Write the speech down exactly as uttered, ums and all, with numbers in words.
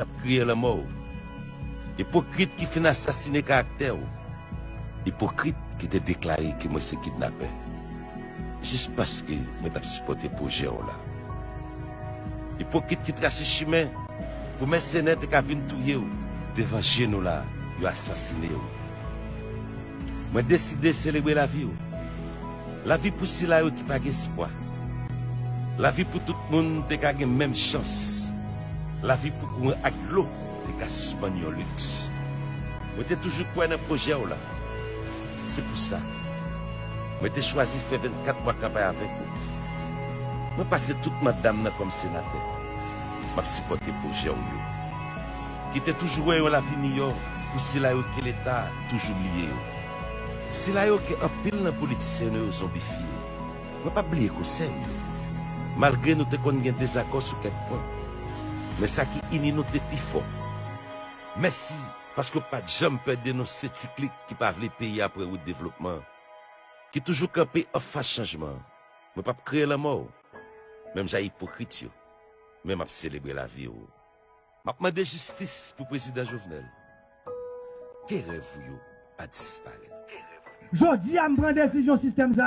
ap kriye lanmò w. Ipokrit ki fin asasine karaktè w. Ipokrit ki te deklare ke mwen se kidnapè. Jis paske mwen t ap sipòte pwojè w la. Ipokrit ki trase chimen pou mèsenè te ka vin touye w. Devan je nou la, yo asasine w. Mwen deside selebre lavi w. Lavi pou sila yo ki pa gen espwa. Lavi pou tout moun te ka gen menm chans. Lavi pou kouran ak dlo te ka sispann yon liks. Mwen te toujou kwè nan pwojè w la. Se pou sa, mwen te chwazi fè vennkat mwa kanpay avèk ou. Mwen pase tout manda m nan kòm senatè. M ap sipòte pwojè w yo. Ki te toujou wè yon lavi miyò pou sila yo ke Leta toujou bliye yo. Sila yo ke anpil nan politisyen nou yo zonbifye. Mwen p ap bliye konsèy ou yo. Malgre nou te konn gen dezakò sou kèk pwen, men sa ki ini nou te pi fò. Mèsi, paske w pa t janm pè denonse ti klik ki pa vle peyi a pran wout devlopman, ki toujou kanpe anfas chanjman. Mwen p ap kriye lanmò w, menm jan ipokrit yo, men m ap selebre lavi w. M ap mande jistis pou Prezidan Jovenel. Ke rèv ou yo pa disparèt. Jodi a, m pran desizyon sistèm sa.